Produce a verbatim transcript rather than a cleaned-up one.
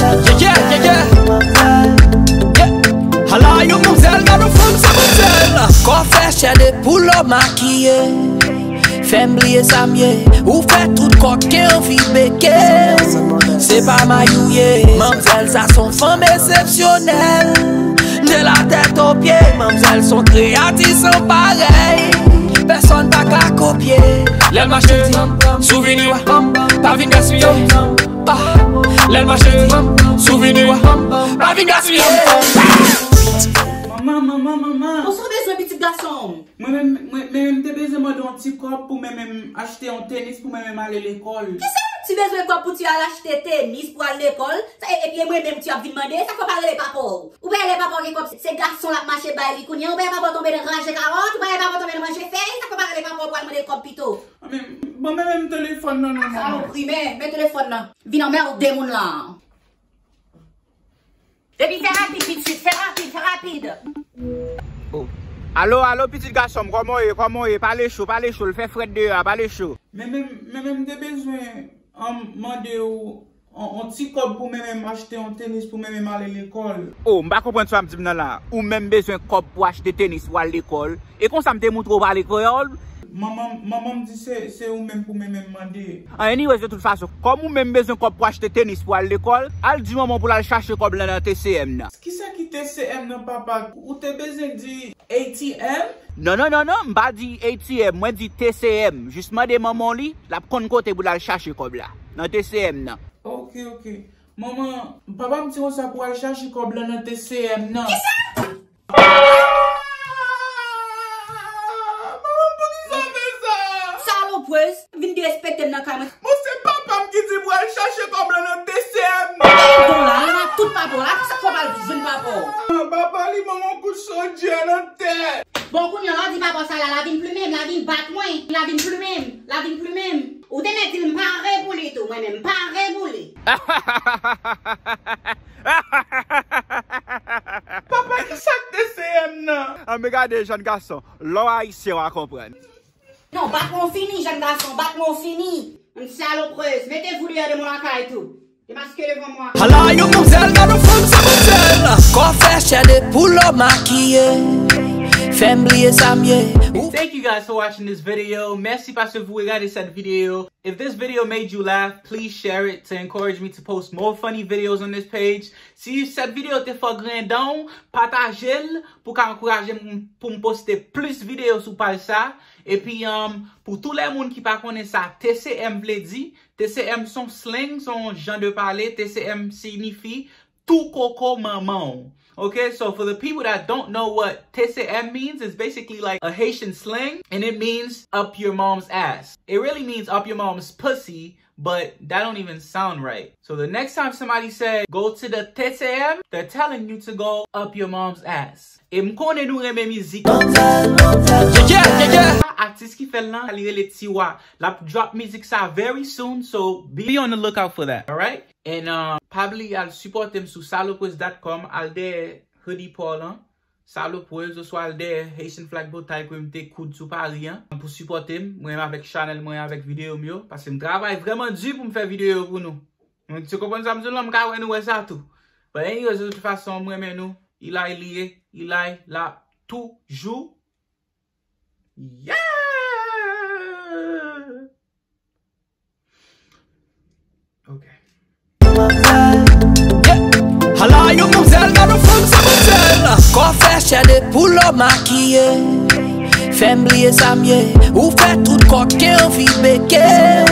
Yeah, yeah, yeah, yeah. Yeah. Ala yon manmzèl, gad yon fanm se manmzèl. Kò fè chè de poul, makiye. Fè m bliye sa m ye. Ou fè tout kòk gen anvi beke. Se pa may ou ye. Manmzèl sa son fanm eksepsyonèl. De la tèt o pye, manmzèl son kreyati san parèy. Pèsonn pa ka kopye. Lè l mache di, souvni w, pa vin gaspiye. Ah, lè l mache di, souvni w, pa vin gaspiye. Manman, manman, manman. Konsa w bezwen pitit gason w? Mwen menm, mwen, mwen menm te bezwen mande yon ti kòb pou mwen menm achte yon tenis pou mwen menm ale lekòl. Kisa? Ti bezwen kòb pou ti al achte tenis pou al lekòl? Sa, e, epi e mwen menm ti ap vin mande, sa fè w pa rele papa w? Ou pa rele papa w gen kòb, se gason l ap mache bay li kounye a, ou pa papa w tonbe nan ranje kawòt, ou pa papa w tonbe nan manje fèy, sa fè w pa rele papa w pou al mande l kòb pito? Mwen menm, ban mwen menm telefòn nan non, manman. Salopri, men, men telefòn nan. Vin anmède moun la. Epi fè rapid, pitit, fè rapid, fè rapid. Oh. Alo, alo, pitit gason m, kòman w ye, kòman w ye? Pale cho, pale cho, l fè frèt deyò a, pale cho. Men, men, men, men m te bezwen, um, mande w on, on ti kòb pou mwen menm achte yon tenis pou mwen menm ale lekòl. Oh, m pa konprann sa w ap di m nan la. Ou menm bezwen kòb pou achte tenis pou al lekòl? E konsa m te moutre w pale kreyòl? Manman, manman m di se, se ou menm pou mwen menm mande. Ah, anyways, de tout fason, kòm ou menm bezwen kòb pou achte tenis pou al lekòl, al di manman w pou l al chache kòb lan nan T C M nan. Kisa ki T C M nan, papa? Ou te bezwen di A T M? Non, non, non, non, m pa di A T M, mwen di T C M. Jis mande manman w li, l ap konn kote pou l al chache kòb la, nan T C M nan. Ok, ok. Manman, papa m di konsa pou al chache kòb lan nan T C M nan. Kisa? Ah! Manman, poukisa w fè sa? Salopwèz, vin derespekte m nan kay mwen. Bon, se papa m ki di pou al chache kòb lan nan T C M. Bon, la, la, tout papa w la, sa k fè w pa al jwenn papa w? Ah, papa li ban m yon kout chodyè nan tèt. Bon, kounye a, la di papa w sa la, la vin plimen m, la vin bat mwen, la vin plimen m, la vin plimen m. Ou te mèt di l m pare pou li tou, mwen menm, m pare pou li. Papa, kisa k T C M nan? Ann gade jèn gason, lè w ayisyen w a konprann. Non, bat mwen w fini, jèn gason, bat mwen w fini. Yon salopreuse, mettez-vous dehors de mon lakay tou. Demaske devan mwen. Ala yon manmzèl, gad yon fanm se manmzèl. Kò fè chè de poul makiye. Fè m bliye sa m ye. Thank you guys for watching this video. Mèsi paske vous regardez cette vidéo. If this video made you laugh, please share it to encourage me to post more funny videos on this page. Si cette vidéo te fè w griyen dan w, pataje l pou ka ankouraje m pou m poste plis videyo sou paj sa. Epi, um, pou tout lè moun ki pa konnen sa T C M vle di, T C M se yon slang, se yon jan de pale. T C M siyifi tou koko manman w. Okay, so for the people that don't know what T C M means, it's basically like a Haitian slang, and it means up your mom's ass. It really means up your mom's pussy, but that don't even sound right. So the next time somebody said, "Go to the T C M," they're telling you to go up your mom's ass. E m konnen nou renmen mizik. Yeah, yeah, yeah. Atis ki fè l lan, li rele Tiwa. L ap drop mizik sa very soon, so be on the lookout for that, alright? And, uh, pa bliye al sipòte m sou salopreuse dot com, al dèyè hoodie Paul an, salopreuse, oswa al dèyè Haitian Flag Bow Tie ke m te koud sou pari an, pou sipòte m, mwen avèk chanèl mwen, avèk videyo m yo, paske m travay vrèman di pou m fè videyo pou nou. Mwen, se konprann sa m di w lan, m ka wè nou wè sa tou. But anyways, de tout fason, m renmen nou. Ilay li ye, Ilay la toujou. Yeah! Ok. Ala yon manmzèl, gad yon fanm se manmzèl. Kò fè chè de poul makiye. Fè m bliye sa m ye. Ou fè tout kòk gen anvi beke.